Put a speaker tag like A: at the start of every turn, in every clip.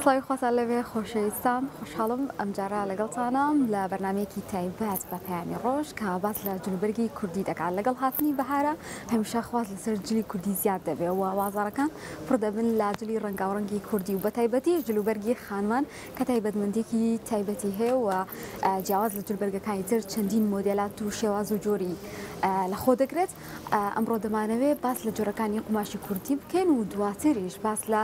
A: سڵاوی خواتان لێبێ خۆشەویستان، خۆشحاڵم ئەمجارە لەگەڵتانام لە بەرنامەیەکی تایبەت بە پەیامی ڕۆژ کە باس لە جلوبەرگی کوردی دەکات. لەگەڵ هاتنی بەهارە هەمیشە خواست لەسەر جلی کوردی زیاد دەبێ و بازاڕەکان پڕ دەبن لە جلی ڕەنگاوڕەنگی کوردی و بەتایبەتیش جلوبەرگی خانمان کە تایبەتمەندیەکی تایبەتی هەیە و جیاواز لە جلوبەرگەکانی تر چەندین مۆدێلات و شێواز و جۆری لەخۆ دەگرێت. ئەمڕۆ دەمانەوێت باس لە جۆرەکانی قوماشی کوردی بکەین و دواتریش باس لە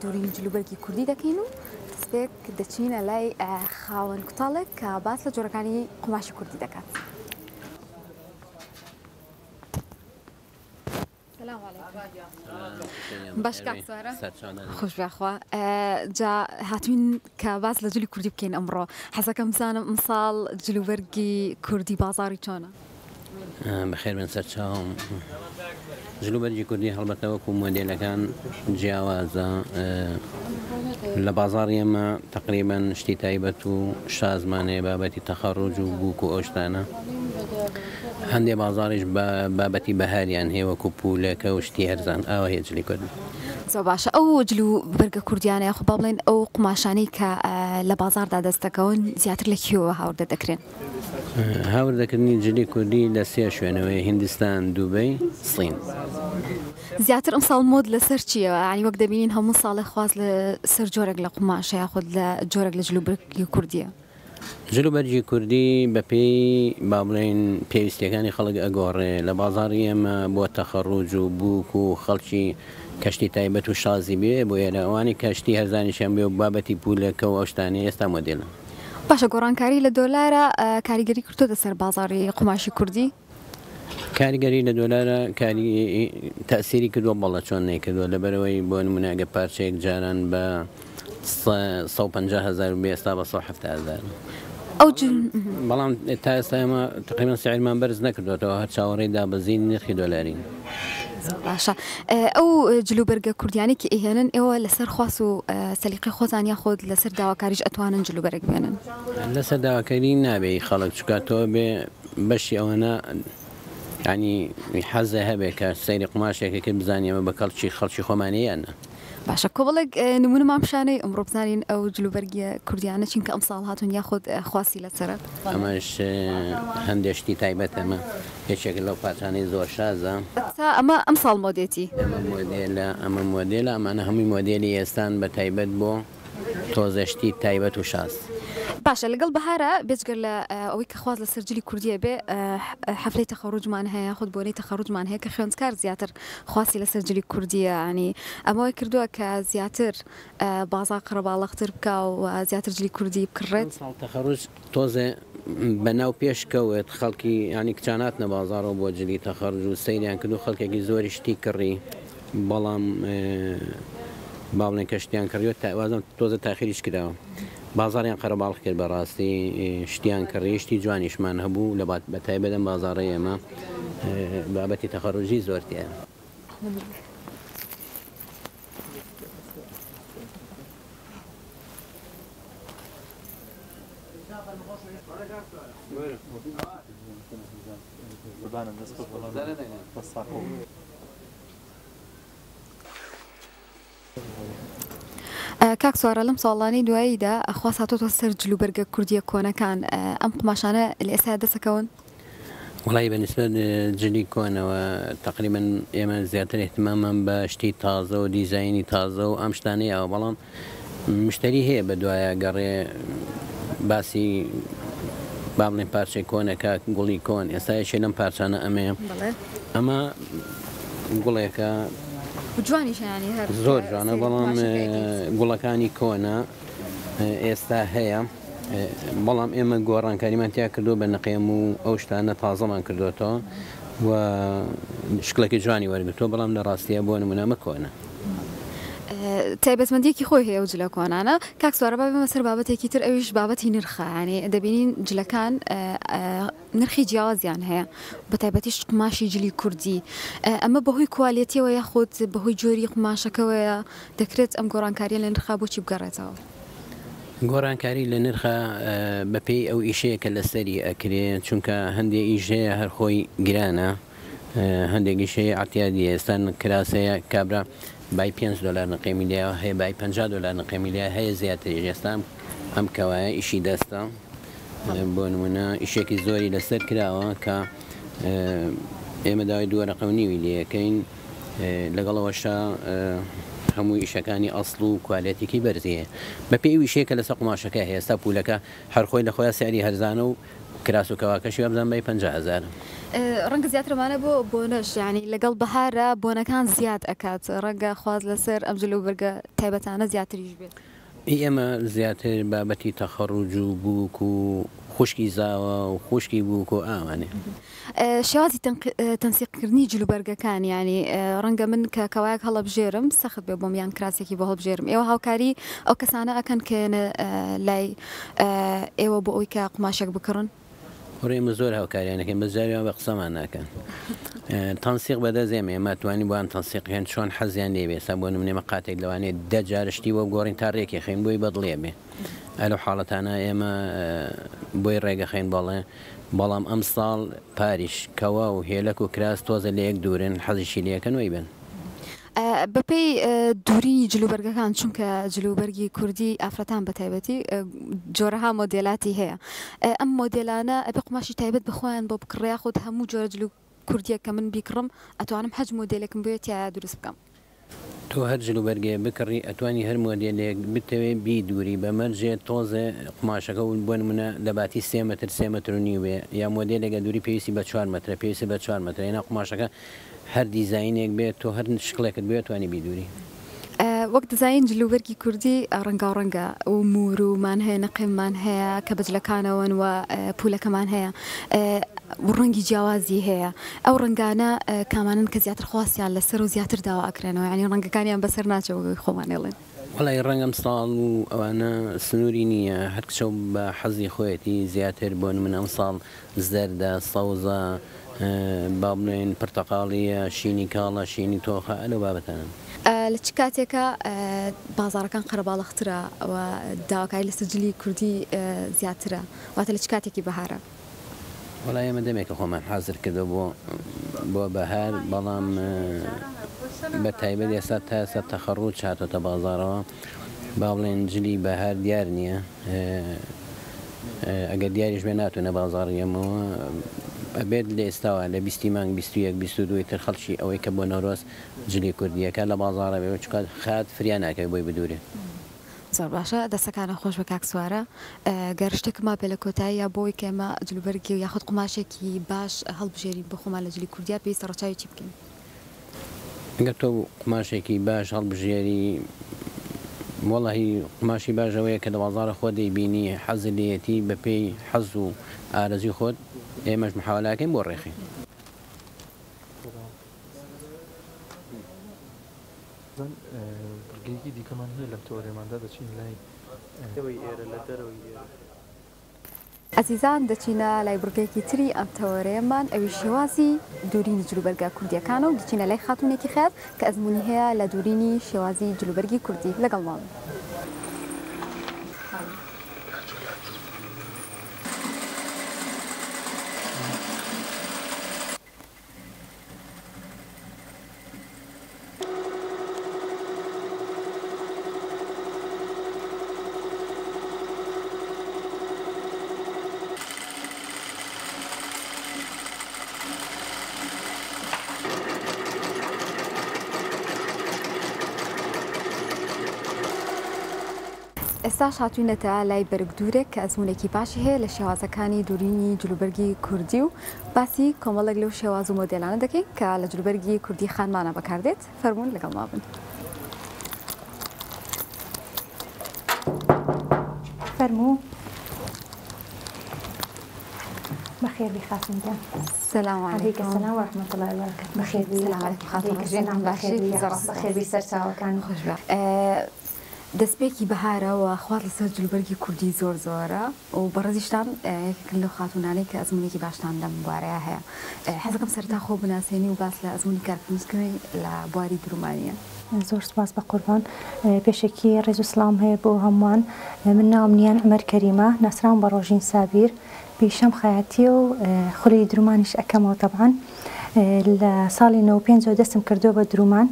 A: دوورینی جلوبەرگی کوردی دەکەین و دەستپێک دەچینە لای خاوەن کوتاڵێک کە باس لە جۆرەکانی قوماشی کوردی دەکات. باش کاک سوارە خۆش بێخوا جا هاتوین کە باس لە جلی کوردی بکەین ئەمڕۆ حەزەکەم بزانم ئەمساڵ جلوبەرگی کوردی بازاڕی چۆنە؟
B: بەخێر بێن سەرچاوم. جلوبەرگی کوردی هەڵبەتە وەکو مۆدێلەکان جیاوازە لە بازاڕی ئێمە تەقریبەن شتی تایبەت و شازمان هەیە بابەتی تەخەڕوج و بووک و ئەو شتانە هەندێ بازاڕیش بە بابەتی بەهاریان هەیە وەکو پولەکە و شتی هەرزان ئاوا هەیە جلی کوردی.
A: زۆر باشە ئەو جل و بەرگە کوردیانە یاخود با بڵێین ئەو قوماشانەی کە لە بازاڕدا دەست دەکەون زیاتر لە کوێوە هاوردە دەکرێن؟
B: هاوردەکردنی جلی کوردی لە سێ شوێنەوەیە، هیندستان، دوبەی، سین.
A: زیاتر ئەمساڵ مۆد لەسەر چییە؟ یانی وەک دەبینین هەموو ساڵێک خواست لەسەر جۆرێک لە قوماشە یاخود لە جۆرێک لە جلوبەرگی کوردییە.
B: جلوبەرگی کوردی بەپێی با بڵێین پێویستییەکانی خەڵک ئەگۆڕێ، لە بازاڕی ئێمە بۆ تەخەڕوج و بووک و خەڵکی کەشتی تایبەت و شازی بوێ بۆ ئێرە، ئەوانەی کەشتی هەرزانیشیان بوێ و بابەتی پوولەکە و ئەو شتانەی ئێستا مۆدێلن.
A: باشە گۆڕانکاری لە دۆلارا کاریگەری کردۆتە سەر بازاڕی قوماشی کوردی؟
B: کاریگەری لە دۆلارا کاری تەئسیری کردوە بەڵێ چۆن نەیکردوە لەبەرئەوەی بۆ نمونە ئەگەر پارچەیەک جاران بە 150 هەزار بێ ئێستا بە 170 هەزار
A: ئەو جل
B: بەڵام تا ئێستا ئێمە تقریبا سعرمان بەرز نەکردوێتەوە هەر چاوەڕێی دابەزینی نرخی دۆلارین.
A: زۆر باشە ئەو جلوبەرگە کوردیانەی کە ئەیهێنن ئێوە لەسەر خواست و سەلیقەی خۆتان یاخود لەسەر داواکاریش ئەتوانن جلوبەرگ بێنن؟
B: لەسەر داواکاری نابێ ئی خەڵک چونکە تۆ بێ بەشی ئەوەنە یانی حەزە هەبێ کە سەیری قوماشێکە کرد بزانی ئەمە بە کەڵکی خەڵکی خۆمانە یان نا.
A: باشە کۆمەڵێک نمونەمان پیشانەی ئەمڕۆ بزانین ئەو جلوبەرگیە کوردیانە چین کە ئەمساڵ هاتوون یاخود خواستی لەسەرە؟
B: ئەمەش هەندێ شتی تایبەتە ئەمە یەکێکە لەو پارچانەی زۆر شازە.
A: تا ئەمە ئەمساڵ مۆدێتی.
B: ئەمە مۆدێلە ئەمە مۆدێلە ئەمانە هەمووی مۆدێلی ئێستان بە تایبەت بۆ تۆزێ شتی تایبەت و شاز.
A: باشە لەگەڵ بەهارا بێجگە لە ئەوەی کە خواست لەسەر جلی کوردیە بێ حەفلەی تەخەڕوجمان هەیە یاخود بۆنەی تەخەڕوجمان هەیە کە خوێندکار زیاتر خواستی لەسەر جلی کوردیە یانی ئەمە وای کردووە کە زیاتر بازاڕ قەرەباڵغتر بکا و زیاتر جلی کوردی بکڕێت.
B: ئەمساڵ تەخەڕوج تۆزێ بەناو پێش کەوت خەڵکی یانی کچان هاتنە بازاڕەوە بۆ جلی تەخەڕوج و سەیریان کرد و خەڵکێکی زۆری شتی کڕی بەڵام با بڵێن کە شتیان کڕیوە وازم تۆزە تاخیریش کراوە بازاڕیان قەرەباڵغ کرد بەڕاستی شتیان کڕی شتی جوانیشمان هەبوو لە بە تایبەت ئەم بازاڕەی ئێمە بابەتی تەخەڕوجی زۆر تیایە.
A: کاک سوارە لەم ساڵانەی دواییدا خواست هاتۆتە سەر جلوبەرگە کوردییە کۆنەکان، ئەم قوماشانە لە ئێستایا دەسەکەون؟
B: وەڵایی بە نیسبەت جلی کۆنەوە تەقریبەن ئێمە زیاتر ئیهتماممان بە شتی تازە و دیزاینی تازە و ئەم شتانە یاوە بەڵام مشتەری هەیە بە دوایا گەڕێ باسی با بڵێن پارچەی کۆنەکە گوڵی کۆن ئێستا یەکێ لەم پارچانە ئەمەیە ئەمە گوڵێکە زۆر جوانە بەڵام گوڵەکانی کۆنە ئێستا هەیە بەڵام ئێمە گۆڕانکاریمان تیا کردووە بە نقێم و ئەو شتانە تازەمان کردوێتەوە و شکڵێکی جوانی وەرگتووە بەڵام لە ڕاستیە بۆ نمونە ئەمە کۆنە.
A: تایبەتمەندیەکی خۆی هەیە ئەو جلە کۆنانە. کاک سوارە با بێمە سەر بابەتێکی تر ئەویش بابەتی نرخە یانی دەبینین جلەکان نرخی جیاوازیان هەیە بەتایبەتیش قوماشی جلی کوردی ئەمە بەهۆی کوالێتیەوە یاخود بەهۆی جۆری قوماشەکەوەیە دەکرێت ئەم گۆڕانکاریە لە نرخا بۆچی بگەڕێتەوە؟
B: گۆڕانکاری لە نرخا بەپێی ئەو ئیشەیە کە لەسەری ئەکرێ چونکە هەندێ ئیش هەیە هەر خۆی گرانە هەندێکیش هەیە عەتیادیە ئێستا کراس هەیە کابرا بای 5 دۆلار نقێمی لێیە، هەیە بای 50 دۆلار نقێمی لێیە، هەیە زیاتریش. ئێستا ئەم کەوایە ئیشی دەستە، بۆ نمونە ئیشێکی زۆری لەسەر کراوە کە ئێمە داوای دوو وەرەقە و نیوی لێیەکەین، لەگەڵەوەشا هەموو ئیشەکانی ئەسڵ و کوالێتیکی بەرزی هەیە بەپێی ئەو ئیشەی کە لەسەر قوماشەکە هەیە. ئێستا پولەکە هەر خۆی لە خۆیا سعری هەرزانە و کراس و کەواکەشی وابزانم بای 50 هەزارە.
A: ڕەنگە زیاتر ئەمانە بۆ بۆنەش یانی لەگەڵ بەهارا بۆنەکان زیاد ئەکات ڕەنگە خواست لەسەر ئەم جل و بەرگە تایبەتانە زیاتریش بێت.
B: ئی ئێمە زیاتر بابەتی تەخەڕوج و بووک و خوشکی زاوا و خوشکی بووک و ئاوانێ.
A: شێوازی تەنسیقکردنی جلوبەرگەکان یانی ڕەنگە من کە کەوایەک هەڵەبژێرم سەخت بێ بۆم یان کراسێکی بۆ هەڵبژێرم ئێوە هاوکاری ئەو کەسانە ئەکەن کە یەنە لای ئێوە بۆ ئەوی کە قوماشێک بکڕن؟
B: کوڕە ئێمە زۆر هاوکاریان ئەکەین بەس جاری وا بە قسەمان ناکەن تەنسیق بەدەست ئێمە ئێمە توانی بۆیان تەنسیق کەین چۆن حەزیان لێ بێ ئێستا بۆ نمونە ئێمە قاتێک لەوانەیە دە جار شتی بۆ بگۆڕین تا ڕێکی خەین بۆی بەدڵێ بێ ئەلو حاڵەتانە ئێمە بۆی ڕێگەخەین بەڵێ بەڵام ئەمساڵ پاریش کەوا و هێلەک و کراس تۆزە لە یەک دوورن حەزیشی لێکەن وەی بن.
A: بەپێی دوورینی جلوبەرگەکان چونکە جلوبەرگی کوردی ئافرەتان بە تایبەتی جۆرەها مۆدێلاتی هەیە ئەم مۆدێلانە ئەبێ قوماشی تایبەت بە خۆیان بۆ بکڕێ یاخود هەموو جۆرە جلو کوردیەک کە من بیکڕم ئەتوانم هەچ مۆدێلێکم بوێ تیایا دروست بکەم.
B: تۆ هەر جلوبەرگێ بکڕی ئەتوانی هەر مۆدێلێک بتەوێ بیدوری بە مەرجێ تۆزێ قوماشەکە و بۆ نمونە لە باتی سێ مەتر سێ مەتر و نیو بێ یا مۆدێلێک ئەدوری پێویستی بە چوار مەترە پێویستت بە چوار مەترە یەنا قوماشەکە هەر دیزاینێک بێ تۆ هەر شکڵێکت بوێ ئەتوانی بیدوری.
A: وەک دزاین جلوبەرگی کوردی ڕەنگاوڕەنگە و مورومان هەیە نەقێممان هەیە کە بە جلەکانەوەن و پولەکەمان هەیە و ڕەنگی جیاوازی هەیە ئەو ڕەنگانە کامانەن کە زیاتر خواستیان لەسەر و زیاتر داوا ئەکرێنەوە یانی ڕەنگەکانیان بەسەر ناچێ وەک ئەوەی خۆمان ئێڵێن.
B: وەڵایی ڕەنگ ئەمساڵ و ئەوانە سنووری نییە هەر کچە و بە حەزی خۆیەتی زیاتر بۆ نمونە ئەمساڵ زەردە، سەوزە، با بڵێین پرتەقاڵییە، شینی کاڵە، شینی تۆخە، ئە لەو بابەتانەن.
A: لە چ کاتێکا بازاڕەکان قەرەباڵغترە و داواکاری لەسەر جلی کوردی زیاترە؟ واتە لە چ کاتێکی بەهارە؟
B: وەڵا ئێمە دەمێکە خۆمان حازر کردوە بۆ بۆ بەهار بەڵام بە تایبەت ئێستا تا ئێستا تەخەڕوج هاتۆتە بازاڕەوە با بڵێن جلی بەهار دیار نییە ئەگەر دیاریش بێ ناتونە بازاڕی ئێمەوە ئەبێت لە ئێستاوە لە بیستی مانگ 21 22 تر خەڵکی ئەوەی کە بۆ نەورۆز جلی کوردیەکە لە بازاڕە بێ چونکە خات فریا ناکەوێت بۆی بدورێ.
A: زۆر باشە دەستەکانت خۆش بێ کاک سوارە گەر شتێک مابێ لە کۆتاییا بۆ ئەوەی کە ئێمە جلوبەرگی و یاخود قوماشێکی باش هەڵبژێرین بۆ خۆمان لە جلی کوردیا پێویستە ڕەچاوی چی بکەین؟
B: گەر تۆ قوماشێکی باش هەڵبژێری وەڵاهی قوماشی باش ئەوەیە کە لە بازاڕە خۆت دەیبینی حەزت لێیەتی بەپێی حەز و ئارەزوی خۆت ئێمەش محاوەلە ئەکەین بۆ ڕێخین.
C: بڕگەیەکی دیکەمان هەیە لەم تەوەرەماندا دەچین لای. دەرەوەی ئێرە لە دەرەوەی ئێرە.
A: ئەزیزان دەچینە لای بڕگەیەکی تری ئەم تەوەرەیەمان ئەویش شێوازی دورینی جلوبەرگە کوردیەکانە و دەچینە لای خاتونێکی خەیات کە ئەزمونی هەیە لە دورینی شێوازی جلوبەرگی کوردی لەگەڵمان بن. ئێستاش هاتوینەتە لای بەرگدوورێک کە ئەزموونێکی باشی هەیە لە شێوازەکانی دوورینی جلوبەرگی کوردی و باسی کۆمەڵێک لەو شێواز و مۆدێلانە دەکەین کە لە جلوبەرگی کوردی خانمانە بەکاردێت، فەرموون لەگەڵما بن.
D: فەرموو بەخێربێی خاتوون گیان.
A: سلام علیکم.
D: علیک سلام و رحمة الله و برکاته. بەخێربێی.
A: سلام علیکم خاتوون
D: علیک
A: ڕژین.
D: سلام
A: باشی؟
D: بەخێربێی
A: زۆر سپاس.
D: بەخێربێی سەرچاوەکان.
A: خۆش بێ. دەستپێکی بەهارە و خوات لەسەر جلوبەرگی کوردی زۆر زۆرە. و بەڕێزیشتان یەکێکن لەو خاتوونانەی کە ئەزموونێکی باشتان لەم بوارەیا هەیە. حەزەکەم سەرەتا خۆ بناسێنی و باس لە ئەزموونی کارکردنت بکەی لە بواری درومانییە.
D: زۆر سوپاس بەقوربان. پێشەکی ڕێز و سڵاوم هەیە بۆ هەمووان. من ناوم نیان عومەر کەریمە، ناسراوم بە ڕۆژین سابیر. پیشەم خەیاتییە و خولی درومانیش ئەکەمەوە تەبعەن. لە ساڵی 95 ەوە دەستم کردووە بە درومان.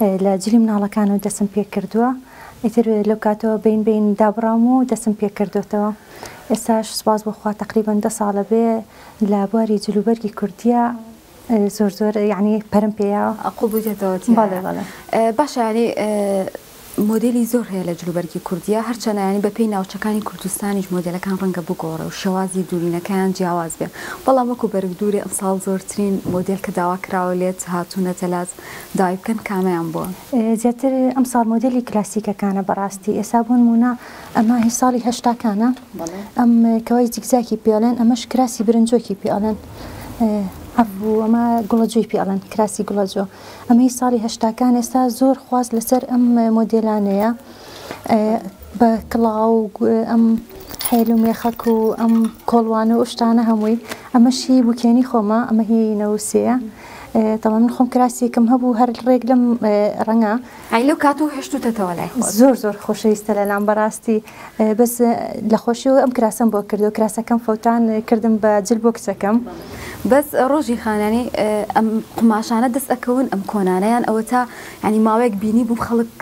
D: لە جلی مناڵەکانەوە دەسم پێ کردووە ئیتر لەو کاتەوە بەین بەین دابڕاوم و دەسم پێ کردۆتەوە ئێستاش سوپاس بۆ خوا تەقریبەن دە ساڵە بێ لە بواری جلوبەرگی کوردیە زۆر زۆر یعنی پەرم پێیاوە.
A: قوڵ بوویتەتەوە تیایا.
D: بەڵێ بەڵێ.
A: باشە یعنی مۆدێلی زۆر هەیە لە جلوبەرگی کوردیە هەرچەنە یانی بەپێی ناوچەکانی کوردستانیش مۆدێلەکان ڕەنگە بگۆڕێ و شێوازی دوورینەکەیان جیاواز بێ بەڵام وەکو بەرگ دوورێ ئەمساڵ زۆرترین مۆدێل کە داوا کراوە لێت هاتوونەتە لات داوای بکەن کامەیان بووە؟
D: زیاتر ئەمساڵ مۆدێلی کلاسیکەکانە بەڕاستی ئێستا بۆنموونە ئەمە هی ساڵی هەشتاکانە ئەم کەوای زیگزاکی پێ ئەڵێن ئەمەش کراسی برنجۆکی پێ ئەڵێن عەفو ئەمە گوڵەجۆی پێ ئەڵێن کراسی گوڵەجۆ ئەمە هی ساڵی هەشتاکان ئێستا زۆر خواست لەسەر ئەم مۆدێلانەیە بە کڵاو ئەم حێل و مێخەک و ئەم کۆڵوانە و شتانە هەمووی ئەمەشی بوکێنی خۆمە ئەمە هی نەوسەیە تەڵە من خۆم کراسێکم هەبوو هەر ڕێک لەم ڕەنگە
A: ئەی لەو کاتەوە هێشتوتەتەوە لای خۆت؟
D: زۆر زۆر خۆشەویستە لەلام بەڕاستی بەس لە خۆشیەوە ئەم کراسەم بۆ کردو کراسەکەم فەوتان کردم بە جل بۆ کچەکەم.
A: بەس ڕۆژی خان یانی ئەم قوماشانە دەست ئەکەون ئەم کۆنانە یان ئەوەتا یانی ماوەیەک بینی بووم خەڵک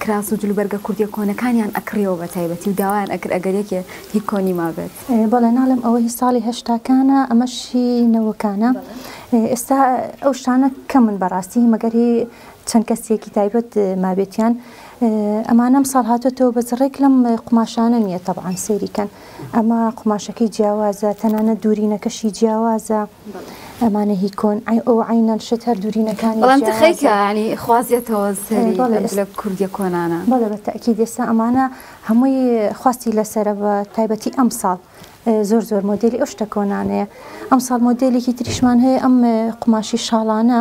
A: کراس و جلوبەرگە کوردیە کۆنەکانیان ئەکڕیەوە بە تایبەتی و داوایان ئەکرد ئەگەر یەکێ هی کۆنی مابێت.
D: بەڵێ ناڵێم ئەوە هی ساڵی هەشتاکانە ئەمەش هی نەوەکانە ئێستا ئەو شتانە کەمن بەڕاستی مەگەر هی چەند کەسێکی تایبەت مابێتیان ئەمانە ئەمساڵ هاتۆتەوە بەس ڕێک لەم قوماشانە نییە تەبعەن سەیری کەن ئەمە قوماشەکەی جیاوازە تەنانەت دوورینەکەشی جیاوازە ئەمانە هی کۆن ئەو عینەن شت هەر دوورینەکانی
A: بەڵام تخەیکە ینی خوازیەتەوە سەری لە کوردیە کۆنانە.
D: بەڵێ بە تەئکید ئێستا ئەمانە هەمووی خواستی لەسەرە بە تایبەتی ئەمساڵ زۆر زۆر مۆدێلی ئەو شتە کۆنانەیە ئەمساڵ مۆدێلێکی تریشمان هەیە ئەم قوماشی شاڵانە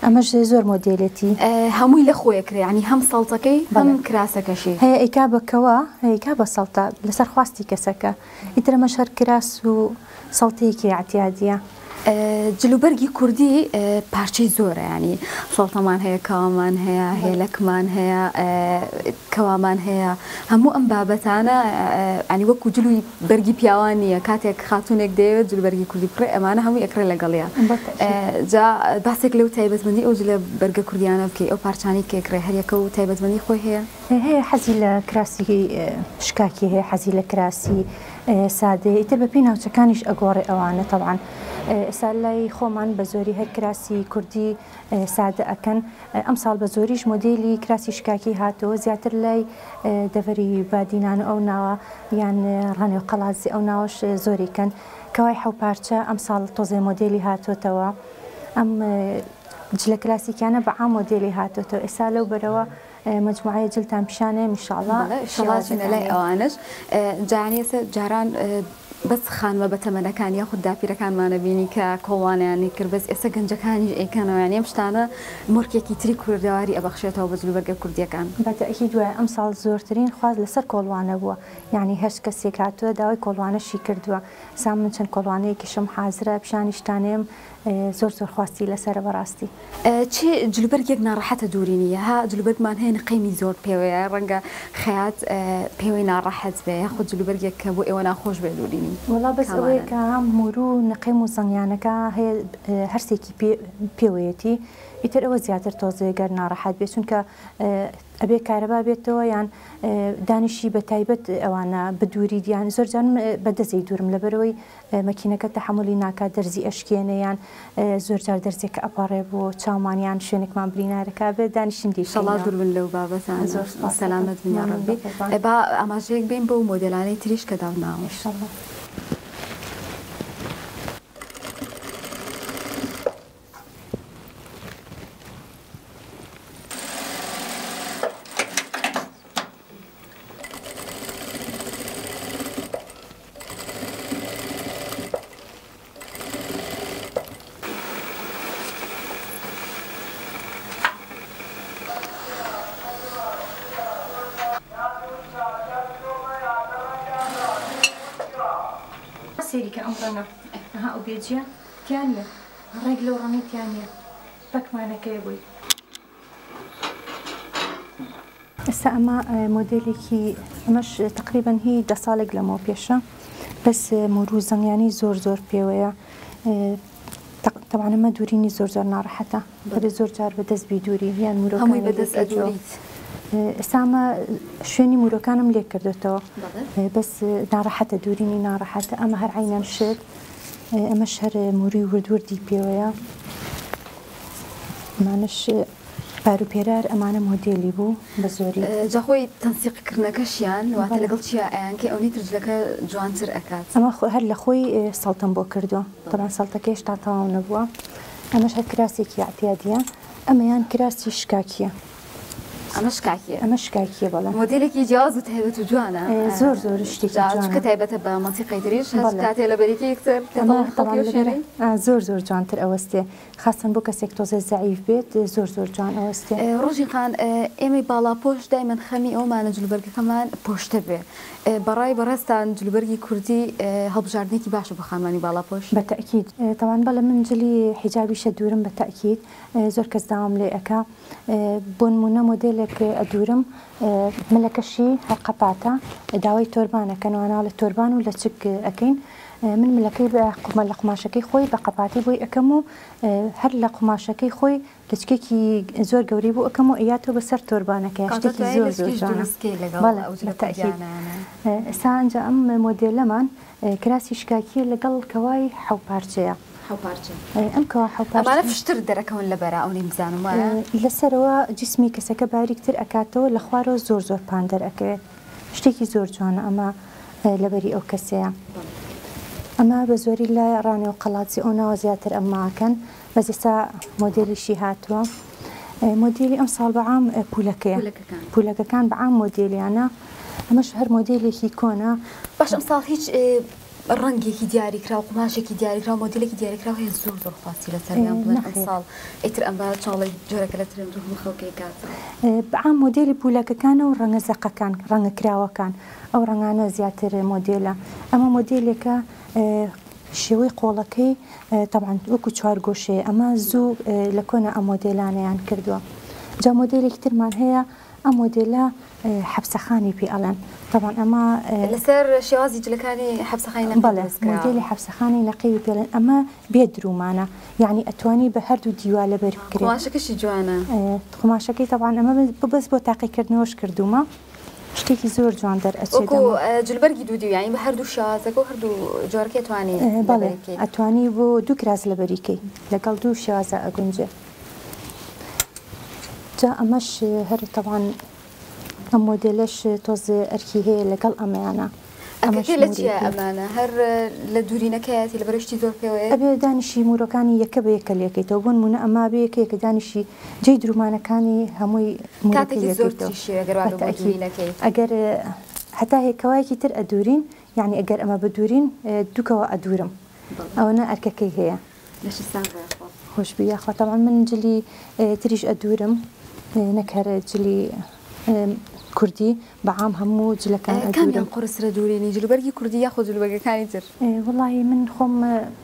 D: ئەمەش زۆر مۆدێلێتی.
A: هەمووی لە خۆی ئەکرێ یانی هەم سەڵتەکەی هەم کراسەکەشی.
D: هەیە ئەیکا بە کەوا هەیە ئەیکا بە سەڵتە لەسەر خواستی کەسەکە ئیتر ئەمەش هەر کراس و سەڵتەیەکی ئیعتیادیە.
A: جلوبەرگی کوردی پارچەی زۆرە یانی سەڵتەمان هەیە کاوامان هەیە هێلەکمان هەیە کەوامان هەیە هەموو ئەم بابەتانە ینی وەکو جلوی بەرگی پیاوان نییە کاتێک خاتونێک دەیەوێت جلوبەرگی کوردی بکڕێ ئەمانە هەمووی ئەکڕێ لەگەڵیا جا باسێک لەو تایبەتمەندی ئەو جلە بەرگە کوردیانە بکەی ئەو پارچانەی کە ئەکڕێ هەریەکە و تایبەتمەندی خۆی هەیە؟
D: هەیە حەزی لە کراسی شکاکی هەیە حەزی لە کراسی سادەیە ئیتر بەپێی ناوچەکانیش ئەگۆڕێ ئەوانە تەبعەن ئێستا لای خۆمان بە زۆری هەر کراسی کوردی سادە ئەکەن ئەمساڵ بە زۆریش مۆدێلی کراسی شکاکی هاتەوە زیاتر لای دەڤەری بادینان و ئەو ناوە یان ڕانێ و قەڵادزێ ئەو ناوەش زۆری کەن کەوای حەو پارچە ئەمساڵ تۆزێ مۆدێلی هاتۆتەوە ئەم جلە کلاسیکیانە بە عام مۆدێلی هاتۆتەوە ئێستا لەو بەرەوە مەجموعەیە جلتان پیشانەیەم ئیشاڵا
A: بەڵێ ئیشەڵا چینە لای ئەوانەش جا یانی ئێستا جاران بەس خانمە بەتەمەنەکان یاخود داپیرەکانمانە بینی کە کۆڵوانیانی کرد بەس ئێستا گەنجەکانیش ئەیکەنەوە یانی ئەم شتانە مۆرکێکی تری کوردەواری ئەبەخشێتەوە بە جلوبەرگە کوردیەکان.
D: بە تەئکید وایە ئەمساڵ زۆرترین خواست لەسەر کۆڵوانە بووە یانی هەر کەسێک هاتووە داوای کۆڵوانەشی کردووە سا من چەند کۆڵوانەیەکیشم حازرە پیشانیشتانێم زۆر زۆر خواستی لەسەرە بەڕاستی.
A: چ جلوبەرگێک ناڕەحەتە دووری نییە ها جلوبەرگمان هەیە نقەیمی زۆر پێوەیە ڕەنگە خەیات پێوەی ناڕەحەت بێ یاخود جلوبەرگێک کە بۆ ئێوە ناخۆش بێ دووری نی
D: وەڵا بەس ئەوەیە
A: کامانەن؟
D: کە مورو نقێم و زەنگیانەکە هەیە هەرسێکی پێ پێوەیەتی ئیتر ئەوە زیاتر تۆزێ گەر ناڕەحەت بێ چونکە ئەبێ کارەبا بێتەوە یان دانیشی بە تایبەت ئەوانە بدوریت یان زۆر جار من بە دەست ئەیدورم لەبەرئەوەی مەکینەکە تەحەمولی ناکات دەرزی ئەشکێنێ یان زۆر جار دەرزیەکە ئەپەڕێ بۆ چاومان یان شوێنێکمان برینارەکە بێ دانیشین لێی
A: ئیشەڵا
D: بکەینەوە.
A: دوور بن لەو بابەتانە
D: زۆر سوپاس دەکەم.
A: سەلامەت بن
D: مەمنون
A: یاڕەبی
D: بەقوربان.
A: با ئاماژەیەک بەین بەو مۆدێلانەی تریش کە داوناوە.
D: ئیشەڵا. سەیری کە ئەم ڕەنگە ئەها ئەو بێجیە تیا نییە ڕێک لەو ڕەنگەی تیا نییە پەکمانەکەیە بۆی. ئێستا ئەمە مۆدێلێکی ئەمەش تقریبا هی دە ساڵێک لەمەوە پێشە بەس مۆر و زەنگیانی زۆر زۆر پێوەیە. تەبعەن ئەمە دوورینی زۆر زۆر ناڕەحەتە دەبێ زۆر جار بە دەست بیدووری یان
A: هەمووی
D: مورۆکانی
A: بە دەست
D: لێ کەیتەوە.
A: ئەدووریت.
D: ئێستا ئەمە شوێنی مورۆکانم لێ کردۆتەوە بەس ناڕەحەتە دوورینی ناڕەحەتە ئەمە هەر عەینەن شت ئەمەش هەر موروی ورد وردی پێوەیە ئەمانەش پار و پێرار ئەمانە مۆدێلی بوو بە زۆری.
A: جا خۆی تەنسیق کردنەکەشیان واتە لەگەڵ چیا ئەیانکەی ئەونەی تر جلەکە جوانتر ئەکات.
D: ئەمە هەر لە خۆی سەڵتەم بۆ کردووە تەبعەن سەڵتەکە هێشتا تەواو نەبووە ئەمەش هەر کراسێکی ئەعتیادیە ئەمەیان کراسی شکاکیە.
A: ئەمە شکاکیە.
D: ئەمە شکاکیە بەڵێ.
A: مۆدێلێکی جیاواز و تایبەت و جوانە.
D: زۆر زۆر شتێکی جوانە.
A: چونکە تایبەتە بە مەنتیقەی تریش هەر کاتێ لە بەریکەی یەکتر
D: ئەمە تەبعەن زۆر زۆر جوانتر ئەوەستێ. خاستەن بۆ کەسێک تۆزێ زەعیف بێت زۆر زۆر جوان ئەوەستێ.
A: ڕۆژین خان ئێمەی باڵاپۆش دایمەن خەمی ئەوەمانە جلوبەرگەکەمان پۆشتە بێ بەڕای بەڕێزتان جلوبەرگی کوردی هەڵبژاردنێکی باشە بۆ خانمانی باڵاپۆش؟
D: بە تەئکید تەبعەن بەڵێ من جلی حیجابیشە دوورم بە تەئکید زۆر کەس داوام لێ ئەکا بۆنمونە مۆدێلێک ئەدوورم ملەکەشی هەر قەپاتە داوای تۆربان ئەکەن وانە ئەڵێ تۆربان و لەچک ئەکەین من ملەکەی بە قومە لە قوماشەکەی خۆی بە قەپاتی بۆی ئەکەم و هەر لە قوماشەکەی خۆی لەچکێکی زۆر گەورەی بۆ ئەکەم و ئەیاتەوە بەسەر تۆربانەکەی شتێکی زۆر زۆر جوانە بەڵێ بە تەئکید ئێستا ئەنجا ئەم مۆدێلەمان کراسی شکاکیە لەگەڵ کەوای حەو پارچەیە ئەم کەوا حەو پارچە
A: ئەمانە فشتر دەرەکەون لەبەرا ئەونەی بزانم وایە؟
D: لەسەرەوە جسمی کەسەکە باریکتر ئەکاتەوە لە خوارەوە زۆر زۆر پان دەرئەکەوێت. شتێکی زۆر جوانە ئەمە لەبەری ئەو کەسەیە ئەمە بە زۆری لە ڕانێ و قەڵادزی ئەو ناوە زیاتر ئەم ماکەن بەس ئێستا مۆدێلیشی هاتووە مۆدێلی ئەم ساڵ بەعام پولەکەیە پولەکەکان بەعام مۆدێلیانە ئەمەش هەر مۆدێلێکی کۆنە
A: باش ئەم ساڵ هیچ ڕەنگێکی دیاریکراو، قوماشێکی دیاریکراو، مۆدێلێکی دیاریکراو هەیە زۆر زۆر خواستی لەسەر یان بڵێن ئەمساڵ ئیتر ئەمە چاڵی جۆرەکە لە ترێند و هەموو خەڵک ئەیکات؟
D: بەعام مۆدێلی پولەکەکانە و ڕەنگە زەقەکان، ڕەنگە کراوەکان، ئەو ڕەنگانە زیاتر مۆدێلە. ئەمە مۆدێلێکە شێوەی قۆڵەکەی تەبعەن وەکو چوارگۆشەیە، ئەمە زوو لە کۆنا ئەم مۆدێلانەیان کردووە. جا مۆدێلێکی ترمان هەیە ئەم مۆدێلە حەپسەخانی پێ ئەڵێن تەبعەن ئەمە.
A: لەسەر شێوازی جلەکانی حەپسەخانی نەقیب
D: بەڵێ
A: دروست کراوە.
D: مۆدێلی حەپسەخانی نەقیبی پێ ئەڵێن ئەمە بێ دروومانە یەعنی ئەتوانی بە هەردوو دیوا لەبەر بکرێ.
A: قوماشەکەشی جوانە.
D: قوماشەکەی تەبعەن ئەمە بەس بۆ تاقیکردنەوەش کردوومە شتێکی زۆر جوان دەرئەچێت
A: وەکو
D: ئەمە.
A: جلبەرگی دوو دیو یەعنی بە هەردوو شێوازەکە و هەردوو جۆرەکەی ئەتوانی
D: بەڵێ
A: لەبەری بکەیت.
D: ئەتوانی بۆ دوو کراس لەبەری کەی لەگەڵ دوو شێوازا ئەگونجێ. جا ئەمەش هەر تەبعەن ئەم مۆدێلەش تۆزێ ئەرکی هەیە لەگەڵ ئەمەیانە. ئەمەش
A: ئەرکەکەی لە چییە
D: مورێکی.
A: ئەمانە؟ هەر لە دوورینەکەیەتی لەبەر شتی زۆر پێوەیە؟
D: ئەبێ دانیشی مورەکانی یەکە بە یەکە لێکەیتەوە بۆ نموونە ئەمە ئەبێ یەکە یەکە دانیشی جێی درومانەکانی هەمووی مورەکەی
A: کاتێکی
D: لێکەیتەوە.
A: زۆرتریشی ئەگەر وا
D: بە
A: بێ بۆ
D: تەئکید
A: دوورینەکەی.
D: ئەگەر هەتا هێکەوایەکی تر ئەدوورین یانی ئەگەر ئەمە بدوورین دووکەوە ئەدوورم ئەوەنە ئەرکەکەی هەیە.
A: لەشت ساغ بێ یاخوا.
D: خۆشبی یاخوا تەبعەن من جلی تریش ئەدورم نەک هەر جلی کوردی بەعام هەموو جلەکان ئەدورم.
A: کامیان قورسترە دورینی جلوبەرگی کوردی یاخود جلوبەرگەکانی تر؟
D: وەڵاهی من خۆم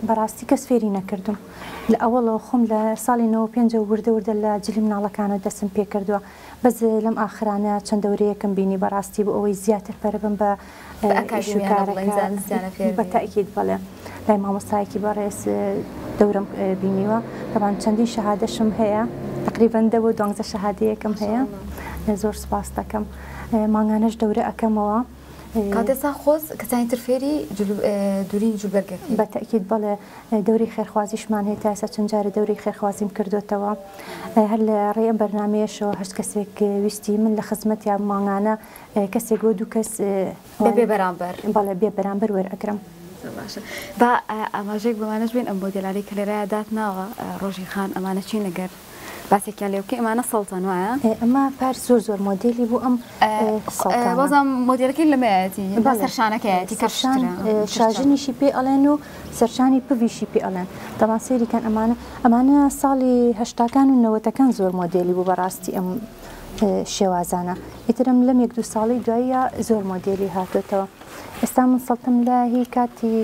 D: بەڕاستی کەس فێری نەکردوم لە ئەوەڵەوە خۆم لە ساڵی 95 ەوە وردە وردە لە جلی مناڵەکانەوە دەستم پێکردوە بەس لەم ئاخرانە چەند دەورەیەکم بینی بەڕاستی بۆ ئەوەی زیاتر پەرە بم بە
A: بە
D: ئیش و
A: ئەکادیمیانە بڵێین
D: کارەکە
A: زانستیانە فێر
D: بە
A: بی.
D: تەئکید بەڵێ لای مامۆستایەکی بەڕێز دەورەم بینیوە تەبعەن چەندین شەهادەشم هەیە تەقریبەن دە بۆ دوانزە شەهادەیەکم هەیە زۆر سوپاس دەکەم مانگانەش دەورە ئەکەمەوە.
A: کاتێ سا خۆز کەسانی تر فێری دورینی جلوبەرگەکەی.
D: بە تەئکید بەڵێ دەورەی خێرخوازیشمان هەیە تا ئێستا چەند جارێ دەورەی خێرخوازیم کردۆتەوە هەر لە ڕێی ئەم بەرنامەیەشەوە هەر کەسێک ویستی من لە خزمەتیا مانگانە کەسێک بۆ دوو کەس
A: بە بێ بەرامبەر.
D: بەڵێ بێ بەرامبەر وەرئەگرم.
A: زۆر باشە با ئاماژەیەک بەمانەش بێن ئەم مۆدێلانەی کە لێرەیا داتناوە ڕۆژین خان ئەمانە چین ئەگەر باسێکیان لێ بکەی ئەمانە سەڵتەن وایە؟
D: ئەمە پار زۆر زۆر مۆدێلی بوو ئەم سەڵتانە.
A: وازم مۆدێلەکەی لەمەیەتی
D: بەڵێ.
A: سەرشانەکەیەتی کە
D: سەرشان
A: شترە.
D: شاژنیشی پێ ئەڵێن و سەرشانی پڤیشی پێ ئەڵێن. تەبعەن سەیری کەن ئەمانە ئەمانە ساڵی هەشتاکان و نەوەتەکان زۆر مۆدێلی بوو بەڕاستی ئەم شێوازانە. ئیترم لەم یەک دوو ساڵەی دواییە زۆر مۆدێلی هاتۆتەوە. ئێستا من سەڵتم لە هی کاتی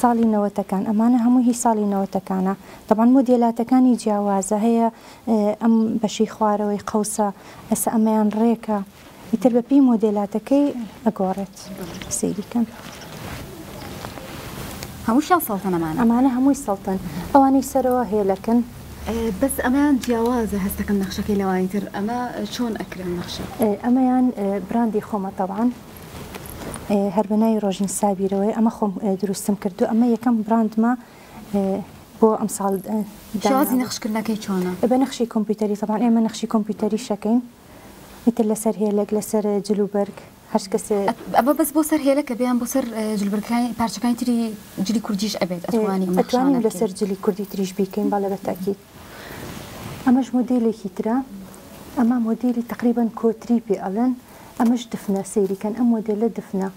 D: ساڵی نەوەتەکان ئەمانە هەموو هی ساڵی نەوەتەکانە. تەبعەن مۆدێلاتەکانی جیاوازە هەیە ئەم بەشی خوارەوەی قەوسە ئێستا ئەمەیان ڕێکە ئیتر بە پێی مۆدێلاتەکەی ئەگۆڕێت سەیری کەن.
A: هەمووشیان سەڵتەن ئەمانە؟
D: ئەمانە هەمووی سەڵتەن، ئەوانەی سەرەوە هێلەکن.
A: بەس ئەمەیان جیاوازە هەستەکەم نەخشەکەی لەوانی تر، ئەمە چۆن ئەکرێ ئەم نەخشە؟
D: ئەمەیان براندی خۆمە تەبعەن هەر بە ناوی ڕۆژین سابیرەوەیە، ئەمە خۆم دروستم کردووە، ئەمە یەکەم براندمە بۆ ئەمساڵ داناوە.
A: شێوازی نەخشکردنەکەی چۆنە؟
D: بە نەخشی کۆمپیوتەری تەبعەن ئێمە نەخشی کۆمپیوتەریش ئەکەین، ئیتر لەسەر هێلەک لەسەر جلوبەرگ هەر کەسێ.
A: ئەمە بەس بۆ سەر هێلەکە بێ یان بۆ سەر جلوبەرگەکانی پارچەکانی تری جلی کوردیش ئەبێت ئەتوانی ئەم نەخشانە
D: ئەتوانین
A: بکەین؟
D: لەسەر جلی کوردی تریش بیکەین بەڵێ بە تەئکید. ئەمەش مۆدێلێکی ترە ئەمە مۆدێلی تەقریبەن کۆتری پێ ئەڵێن ئەمەش دفنە سەیری کەن ئەم مۆدێلە دفنە.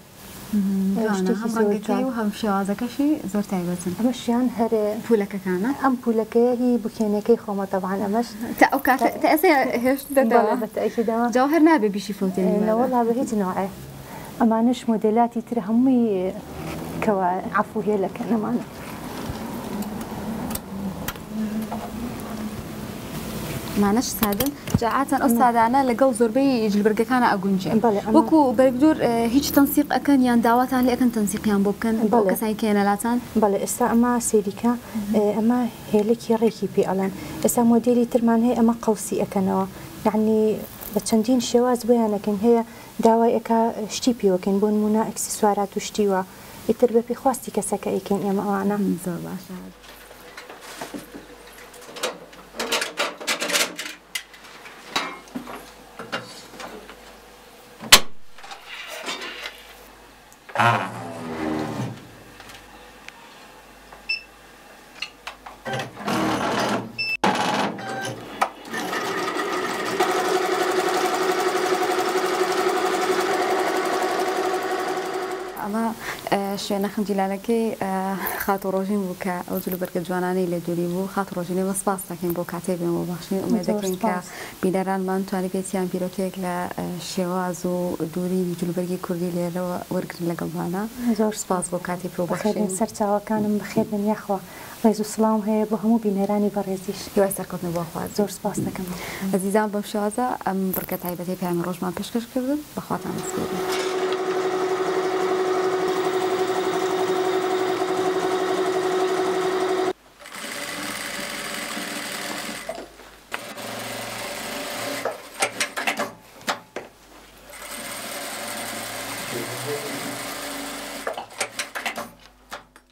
A: جوانە هەم ڕەنگەکەی و هەم شێوازەکەشی زۆر تایبەتن.
D: ئەمەشیان هەر
A: پولەکەکانە.
D: ئەم پولەکەیە هی بوکێنەکەی خۆمە تەبعەن ئەمەش.
A: تا ئەو کاتە تا ئێستا هێشتتەوە.
D: بەڵێ بە تەئکیدەوە.
A: جا هەر نابێ بیشی فەوتێنی
D: مادام. نەوەڵا بە هیچ نەوعێ. ئەمانەش مۆدێلاتی ترە هەمووی کەوا عەفوو هێلەکەن ئەمانە.
A: ئەمانەش سادەن جا عادەتەن ئەو سادانە لەگەڵ زۆربەی جلبەرگەکانە ئەگونجێ وەکو بەرگدوور هیچ تەنسیق ئەکەن یان داواتان لێ ئەکەن تەنسیقیان بۆ بکەن بۆ کەسانی کە یەنەلاتان؟
D: بەڵێ ئێستا ئەمە سەیریکە ئەمە هێلەکی ڕێکی پێ ئەڵێن ئێستا مۆدێلی ترمان هەیە ئەمە قەوسی ئەکەنەوە یەعنی بە چەندین شێواز بۆیان ئەکەین هەیە داوای ئەکا شتی پێوەکەین بۆ نموونە ئەکسسوارات و شتی وا ئیتر بەپێی خواستی کەسەکە ئەیکەین ئێمە ئەوانە.
A: زۆر باشە. ئەمە شوێنە خنجیلانەکەی خاتوو ڕۆژین بوو کە ئەو جلوبەرگە جوانانەی لێ دووری بوو. خاتوو ڕۆژین ئێمە سپاست دەکەین بۆ کاتەی بێ بۆ بەخشین. ئومێد دەکەین کە بینەرانمان توانیبێتیان بیرۆکەیەک لە شێواز و دوورینی جلوبەرگی کوردی لێرەوە وەرگرن لەگەڵمانا.
D: زۆر
A: سپاس بۆ کاتی پێ
D: بەخێر بێن
A: بەخشین.
D: سەرچاوەکانم بەخێر بێن یاخوا ڕێز و سڵاوم هەیە بۆ هەموو بینەرانی بەڕێزیش.
A: هیوای سەرکەوتنت بۆ خوازم.
D: زۆر سپاست دەکەم.
A: ئەزیزان بەم شێوازە ئەم بڕگە تایبەتەی پەیامی ڕۆژمان پێشکەش کردن. بە خواتان دەسپێرین.